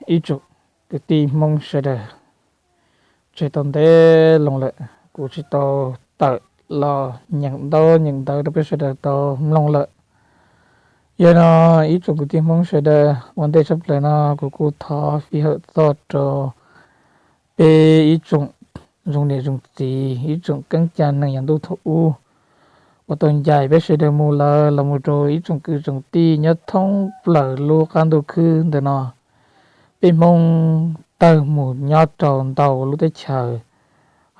ib tsoom kwv tij Hmoob sawv daws, tseg tau ntev loo lawm kuv tsis tau tawm los nyeem ntaub nyeem ntawv rau peb sawv daws tau mloog lawm. Yog no ib tsoom kwv tij Hmoob sawv daws, ua ntej tshaj plaws no kuv kuj thov fij hawm txog rau peb ib tsoom zoo niam zoo txiv, ib tsoom keeb cai neeg yav ntuj thaum ub uas tau ncaim peb sawv daws mus lawm, los mus rau ib tsoom kwv tsoom tij nyob thoob plaws lub qab ntuj khwb ntawm no. Peb Hmoob tawg mus nyob rau ntau lub teb chaws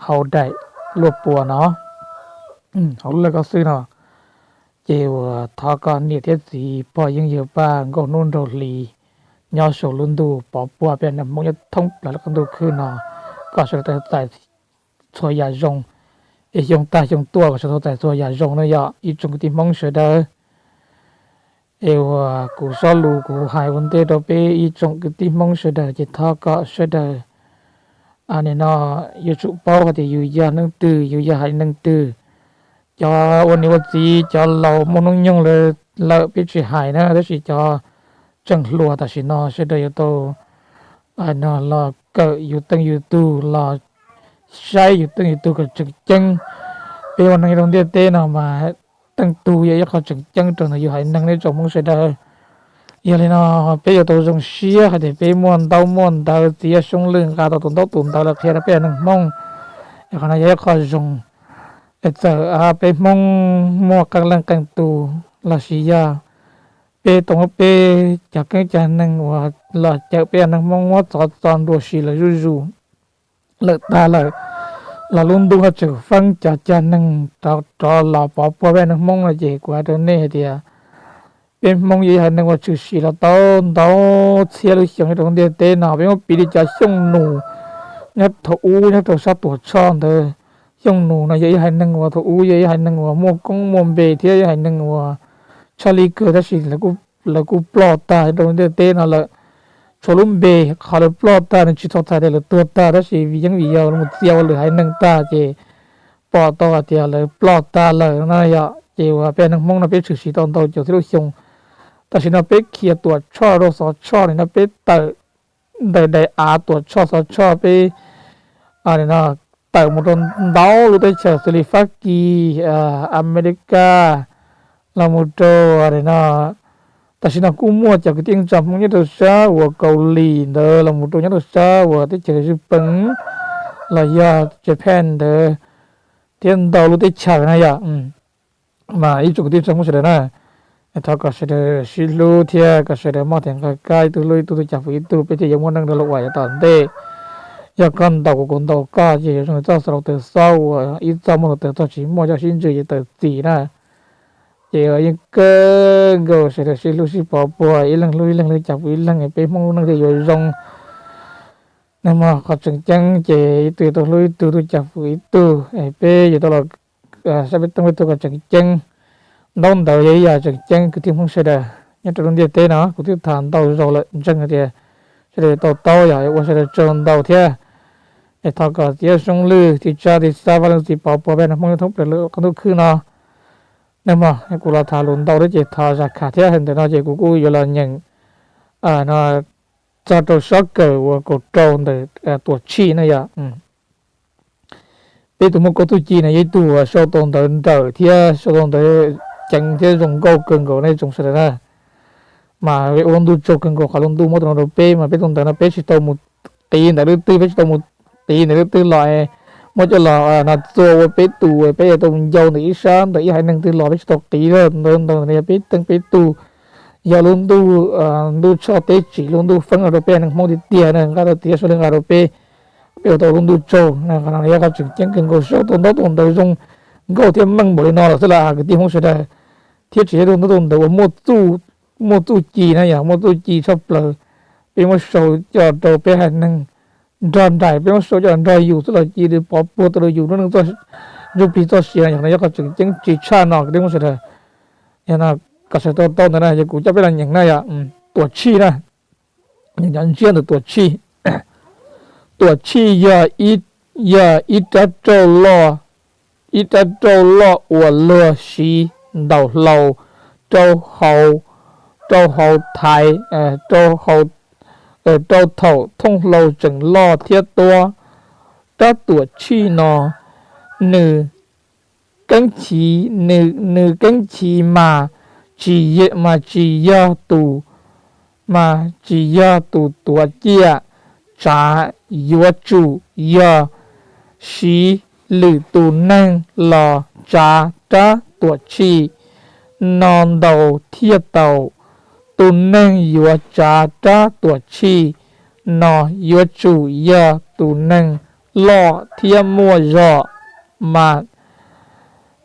hauv daim luaj pua no, hauv lub laj koj xwb no, ces uas thov kom niam thiab txiv, pog yeeb yawg paj nkauj hnub nraug hli nyob saum lub ntuj pov puag peb Hmoob nyob thoob plaws lub qab ntuj khwb no, kom sawv daws tau txais txhua yam zoo, es xyoo tag xyoo tuaj kom sawv daws tau txais txhua yam zoo na yom ib tsoom kwv tij Hmoob sawv daws. Es uas kuv zaj lus kuv hais ua ntej rau peb ib tsoom kwv tij Hmoob sawv daws ces thov kom sawv daws nim no yuav tsum paub hais tias yus yog leej twg, yus yog haiv neeg twg. Cov ua niam ua txiv, cov laus muaj hnub nyoog lawm peb tsis hais na, tab sis cov tseem hluas tam sim no sawv daws yuav tau no los kawm yus teej yus tug, los saib yus teej yus tug kom tseem ceeb. Peb ua neeg nyob rau ntiaj teb no mas teej tug yog ib qho tseem ceeb rau ntawm yus haiv neeg nej tsoom Hmoob sawv daws. Yog li no peb yuav tau zoo siab hais tias peb muaj ntaub muaj ntawv, txiv yawg Soob Lwj nqa tau tus ntaub tus ntawv los qhia rau peb haiv neeg Hmoob. Es qhov no yog ib qho zoo. Es txawm peb Hmoob muaj qee leej qee tus los sis yog peb tau muab peb cov keeb cov neeg uas los cawm peb haiv neeg Hmoob muab txov txo nruas sis lawm zuj zus lawm tag lawm, los lub ntuj ho tseem feeb cov cag neeg rov los pov puag peb haiv neeg Hmoob no ces kuv hais rau nej hais tias peb Hmoob yog ib haiv neeg uas tshwm sim los tau ntau txhiab lub xyoo nyob rau lub ntiaj teb no. Peb muab piv li cov Xyooj Nus nyob thaum ub nyob rau sab Tuam Tshoj ntawd. Xyooj Nus no yog ib haiv neeg uas thaum ub yog ib haiv neeg uas muaj koob muaj npe thiab ib haiv neeg uas tshaj lij kawg, tab sis lawv kuj ploj tag rau lub ntiaj teb no lawm. Tshuav lub npe, qhov lawv ploj tag nws tsis txhais hais tias lawv tuag tag, tab sis vim yeeb vim yam mus txia ua lwm haiv neeg tag ces pom tau hais tias lawv ploj tag lawm no yom. Ces uas peb haiv neeg Hmoob no peb tshwm sim tau ntau caum txhiab lub xyoo. Tam sim no peb khiav Tuam Tshoj rau Xov Tshoj li no peb tawm ntawm daim av Tuam Tshoj Xov Tshoj peb tawm mus rau ntau lub teb chaws xws li Fab Kis, Amelikas, los mus rau no. Tam sim no kuj muaj cov kwv tij neej tsa Hmoob nyob rau sab uas Kaus Lim ntawd los mus rau nyob rau sab uas teb chaws Zwj Pees los yog Japan ntawd thiab ntau lub teb chaws na yom. Mas ib tsoom kwv tij neej tsa Hmoob sawv daws na, thov kom sawv daws sib hlub thiab kom sawv daws maj them nqa kab ib tug hlub ib tug, tus cag fwm ib tug, peb thiaj yuav muaj neej nrog luag ua yav tom ntej. Yog koj ntaus kuv, kuv ntaus koj ces yuav zoo li txoj xaus laus taws xob uas ib txoj muaj laus taws, txoj tsis muaj coj sib ntsws ces taws txim na. Ces yeej kawg nkaus sawv daws sib hlub sib pov puag, ib leeg hlub ib leeg, ib leeg cag fwm ib leeg, peb Hmoob lub neej thiaj yuav zoo. Nag hmo qhov tseem ceeb ces ib tug yuav tau hlub ib tug, ib tug cag fwm ib tug, es peb yuav tau los saib peb teej peb tug kom tseem ceeb. Ntaub ntawv yog ib yam tseem ceeb kwv tij Hmoob sawv daws nyob rau lub ntiaj teb no. Kuv twb tham ntau zaus lawm, ntseeg hais tias sawv daws yuav tau taub, yog ua sawv daws tsaug ntau thiab. Es thov kom txiv yawg Soob Lwj, txiv Tsab, txiv Xab, Vaj Leej Txiv pov puag peb haiv neeg Hmoob nyob thoob plaws lub qab ntuj khwb no. Nag hmo kuv los tham lus ntau thiab ces thov zam kham thiab. Ntawm no ces kuv kuj yuav los nyeem no txog rau sob kawm uas kaum rau ntawm Tuam Tshij na yom. Peb tus muaj kaub txuj ci no yog ib tug uas sau tau ntawv nrawm thiab sau tau ntawv ceev thiab zoo nkauj kawg nkaus nej tsoom sawv daws na. Mas peb ua lub ntuj tsaug kawg nkaus qhov lub ntuj muab tus no rau peb, mas peb tus ntawv no peb tsis tau mus qiv ntawm lub twg, peb tsis tau mus qiv ntawm lub twg los muab coj los no txua ua peb tus, peb yuav tau mus ncau ntawm ib sab ntawm ib haiv neeg twg los peb tsis tau qiv. Ntawv ntawd no yog peb teej peb tug, yog lub ntuj, ntuj tshoj teb tsim, lub ntuj feeb los rau peb haiv neeg Hmoob tiag tiag na, nqa rau tiav sab li nqa rau peb, peb ua tau lub ntuj tsaug na. Qhov no yog qhov tseem ceeb kawg nkaus, sau tau ntaub tau ntawv zoo nkauj thiab meej npaum li no los xwb las kwv tij Hmoob sawv daws. Thiab tsis yog tus ntaub tus ntawv uas muaj txuj ci na, yog muaj txuj ci tshaj plaws, peb muab sau coj rau peb haiv neeg nrog nraim, peb muab sau coj nrog yus xwb los cia li pov puag tau rau yus lub neej ntsuj plig txoj sia no. Yog no yog qhov tseem ceeb tsis tshaj no kwv tij Hmoob sawv daws. Yog no kom sawv daws tau ntawv na, yog kuv coj peb los nyeem na yom. Tuam Tshij na, nyeem cov ntsiab ntawm Tuam Tshij. Tuam Tshij yog ib, yog ib rab rauj loj, ib rab rauj loj uas luag siv ntaus hlau rau hauv, rau hauv thaiv, rau hauv rau thaum thooj hlau tseem loj thiab tuab. Rab tuam tshij no nws keeb chiv, nws keeb chiv mas tsis, mas tsis yog tus, mas tsis yog tus tuav ciaj tsav, yuav tsum yog siv lwm tus neeg los tsav rab tuam tshij no ntau thiaj tau. Tus neeg yuav tsav rab tuam tshij no yuav tsum yog tus neeg loj thiab muaj zog mas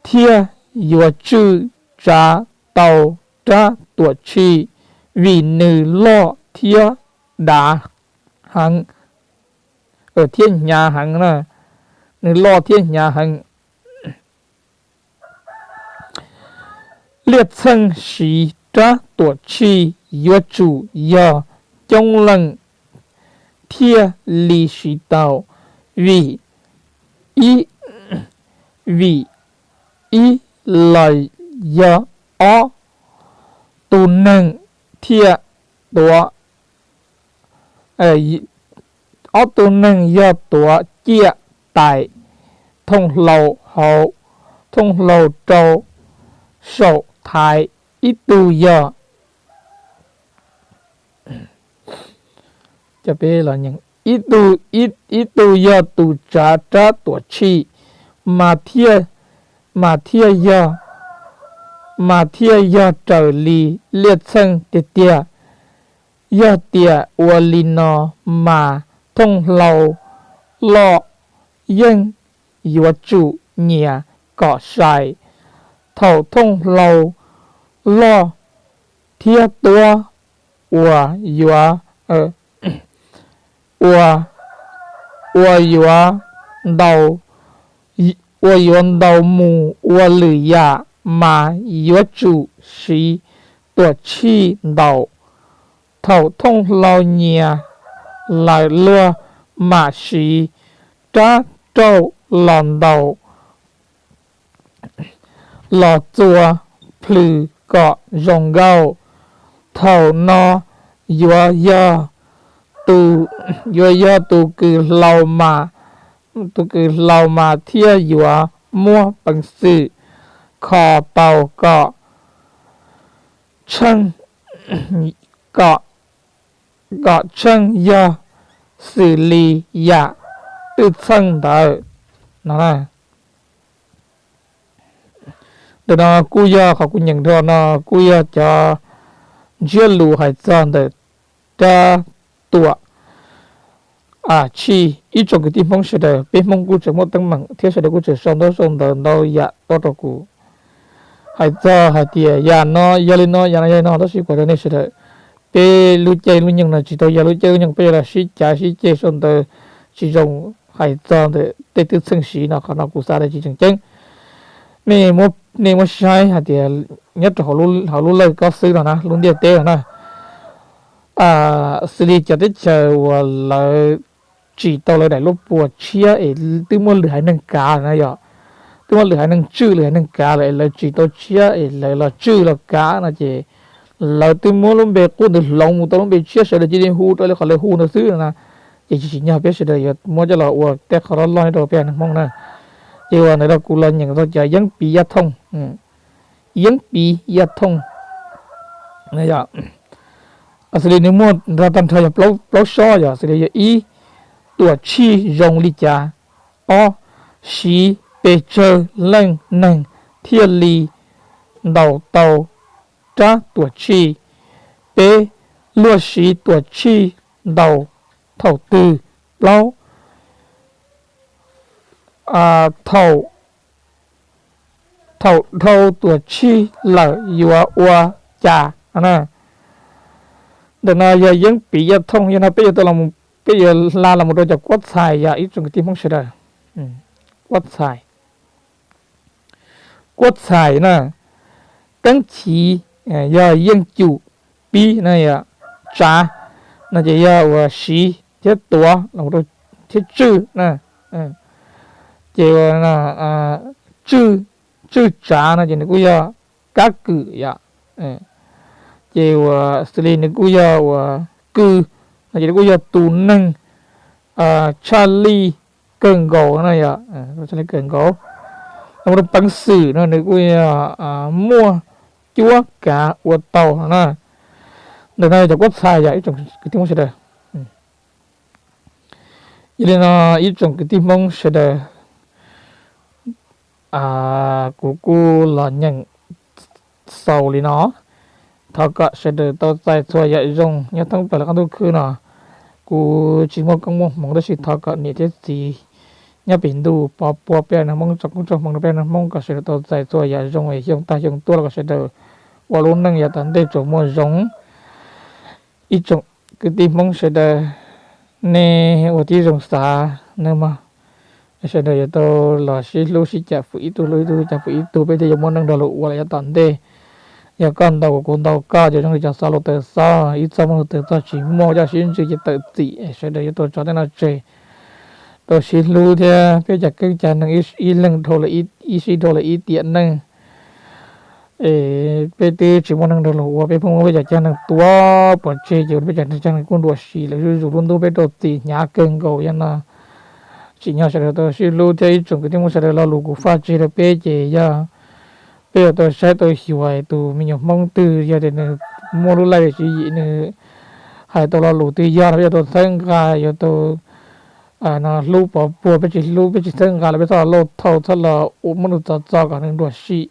thiaj yuav tsum tsav tau rab tuam tshij, vim nws loj thiab dav heev, thiab hnyav heev na, nws loj thiab hnyav heev. Liaj txheej siv rab tuam tshij yuav tsum yog coob leej thiaj li siv tau, vim ib, vim ib los yog ob tus neeg thiaj tuav, ob tus neeg yog tuav ciaj tais thooj hlau hauv thooj hlau rau saum thaiv, ib tug yog ib tug, ib tug yog tus tsav rab tuam tshij, mas thiaj, mas thiaj yog, mas thiaj yog raws li liaj txheej tiag tiag. Yog tias ua li no mas thooj hlau loj yeej yuav tsum nyias kom sai. Thaum thooj hlau loj thiab tuab uas yuav, uas, uas yuav ntau, uas yuav ntau mus ua lwm yam mas yuav tsum siv tuam tshij ntau. Thaum thooj hlau nyias lawm luag mam siv rab rauj los ntau los txua plhws kom zoo nkauj. Thaum no yuav yog tus, yuav yog tus kws hlau mas, tus kws hlau mas thiaj yuav muaj peev xwm kho tau kom tsheej, kom, kom tsheej yog xws li yam twj txheej ntawd no. Ntawm no kuj yog qhov kuv nyeem dhau no kuj yog cov ntsiab lus hais txog ntawm rab tuam tshij. Ib tsoom kwv tij Hmoob sawv daws, peb Hmoob kuj tseem muaj teeb meem thiab sawv daws kuj tseem sau ntaub sau ntawv ntau yam tuaj rau kuv hais txog hais tias yam no yog li no, yam no yog li no, tab sis kuv hais rau nej sawv daws, peb lub caij lub nyoog no tsis tau yog lub caij lub nyoog peb yuav los sib cav sib ceg sau ntawv tsis zoo hais txog ntawm tej twj txheej siv no, qhov no kuv xav tias tsis tseem ceeb. Nej, nej muab saib hais tias nyob rau hauv lub lawj kob xwb no na, lub ntiaj teb no na, xws li cov teb chaws uas lawv tsim tau lawv daim lub puas tshiab es twb muaj lwm haiv neeg kav na yom, twb muaj lwm haiv neeg tswj lwm haiv neeg kav lawm es lawv tsim tau tshiab es lawv los tswj los kav no ces lawv twb muab lub npe qub ntawd hloov mus tau lub npe tshiab, sawv daws cia li hu rau li qhov lawv hu ntawd xwb no na. Ces tsis tsim nyog peb sawv daws yuav muab coj los ua tej qhov loj loj nyob rau peb neeg Hmoob na. Ces uas ntawd rau kuv los nyeem txog cov yeeb piv yaj thooj, yeeb piv yaj thooj. Xws li nws muaj nrog tag nrho yog plaub sob yog xws li yog ib, tuam tshij zoo li cas. Ob, siv pes tsawg leej neeg thiaj li ntaus tau rab tuam tshij. Peb, luag siv tuam tshij ntaus thaum twg. Plaub, thaum, thaum dhau tuam tshij lawm yuav ua cas. Ntawm no yog yeeb piv yaj thooj, yog no peb yuav, peb yuav hla los mus rau cov kuab txhais yog ib tsoom kwv tij Hmoob sawv daws. Kuab txhais, kuab txhais na, keeb chiv yog yeej cum pib na, yog tsav no ces yog uas siv thiab tuav los thiab tswj na. Ces uas tswj, tswj tsav no ces nws kuj yog kab kwm yom. Ces uas xws li nws kuj yog uas kwj, Ces nws kuj yog tus neeg tshaj lij kawg nkaus no yog, tshaj lij kawg nkaus, muaj peev xwm no nws kuj yog muaj cuab kav ua tau no na. Ntawm no yog cov kuab txha yog ib tsoom kwv tij Hmoob sawv daws. Yog li no ib tsoom kwv tij Hmoob sawv daws, kuv kuj los nyeem xaus li no. Thov kom sawv daws tau txais txhua yam zoo nyob thoob plaws lub qab ntuj khwb no. Kuv tsis muaj koob muaj hmoov tab sis thov kom niam thiab txiv nyob pem ntuj pov puag peb neeg Hmoob, tso koob tso hmoov rau peb neeg Hmoob kom sawv daws tau txais txhua yam zoo es xyoo tag xyoo tuaj los kom sawv daws ua lub neej yav tom ntej tsuas muaj zoo. Ib tsoom kwv tij Hmoob sawv daws, nej ua tib zoo xav nawb mog. Sawv daws yuav tau los sib hlub sib cam fwm ib tug hlub ib tug, cam fwm ib tug peb thiaj yuav muaj neej nrog luag ua los yav tom ntej. Yog koj ntaus kuv, kuv ntaus koj, cov zoo li cov xov luag taws xov, ib txoj muaj luag taws txoj tsis muaj, coj sib ntsws ces tawm txim. Sawv daws yuav tau tso tej no tseg, tau sib hlub thiab peb cov keeb cov neeg ib leeg dhau lawm, ib sib dhau lawm ib tiam neej. Es peb twb tsis muaj neeg nrog luag ua, peb pheej muab peb cov caij neeg tua pov tseg ces peb cov caij neeg kuj nruam sim lawm zuj zus, lub ntuj peb rau txim hnyav kawg nkaus. Yog no tsim nyog sawv daws tau sib hlub thiab ib tsoom kwv tij Hmoob sawv daws, lo lus kuv faj tseg rau peb ces yog peb yuav tau saib tau xyuas tus me nyuam Hmoob twg, yog tias nws muaj lub laj lim tswv yim, nws hais tau lo lus twg yog no peb yuav tau txhawb nqa, yuav tau hlub pov puag. Peb tsis hlub, peb tsis txhawb nqa los peb txhob los lauj thau, txhob los ua muab nws txov txo kom nws nruam sim.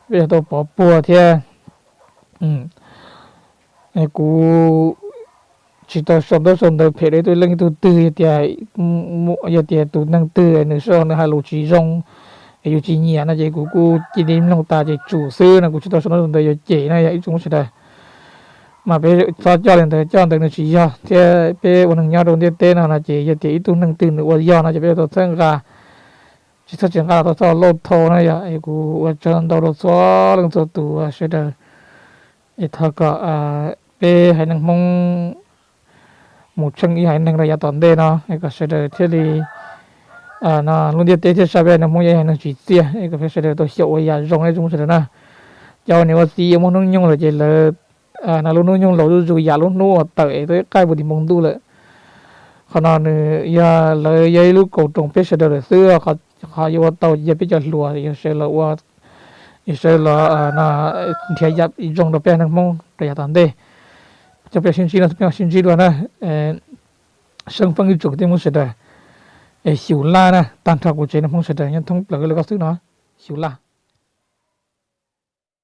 Peb yuav tau pov puag thiab. Kuv tsis tau sau ntaub sau ntawv phem rau ib tug leej ib tug twg, yog tias, yog tias tus neeg twg nws sau nws hais lus tsis zoo es yus tsis nyiam no ces kuv kuj cia li mloog tas ces tsum xwb no, kuv tsis tau sau ntaub sau ntawv yuav cem no yog ib tsoom Hmoob sawv daws. Mas peb txhob coj li ntawd, coj ntawd nws tsis yog thiab. Peb ua neeg nyob rau ntiaj teb no no ces yog tias ib tug neeg twg nws ua yog no ces peb yuav tau txhawb nqa, tsis txhob tsis nqa los tau txhob lauj thau na yog. Es kuv ua tsaug ntau rau txhua leej txhua tus sawv daws, es thov kom peb haiv neeg Hmoob mus tsheej ib haiv neeg rau yav tom ntej no es kom sawv daws thiaj li, no lub ntiaj teb thiaj saib peb haiv neeg Hmoob yog ib haiv neeg tsim txiaj, es kom peb sawv daws tau xyaum ua yam zoo nej tsoom Hmoob sawv daws na. Cov uas niam ua txiv uas muaj hnub nyoog lawm ces lawv, no lub hnub nyoog laus zuj zus yam lub hnub uas tawm es tau ib qaij puag tim npoo ntuj lawm. Qhov no nws yog, lawv yog ib lub kaum roos peb sawv daws lawm xwb. Qhov yuav ua tau ces yog peb cov hluas yog sawv los ua, yog sawv los nrhiav yam zoo rau peb haiv neeg Hmoob rau yav tom ntej. Cov peb sib ntsib no, peb sib ntsib dua na. Seeb feeb ib tsoom kwv tij Hmoob sawv daws, es xyum laj na, tag nrho kuv tsev neeg Hmoob sawv daws nyob thoob plaws lub koj xwb no, xyum laj.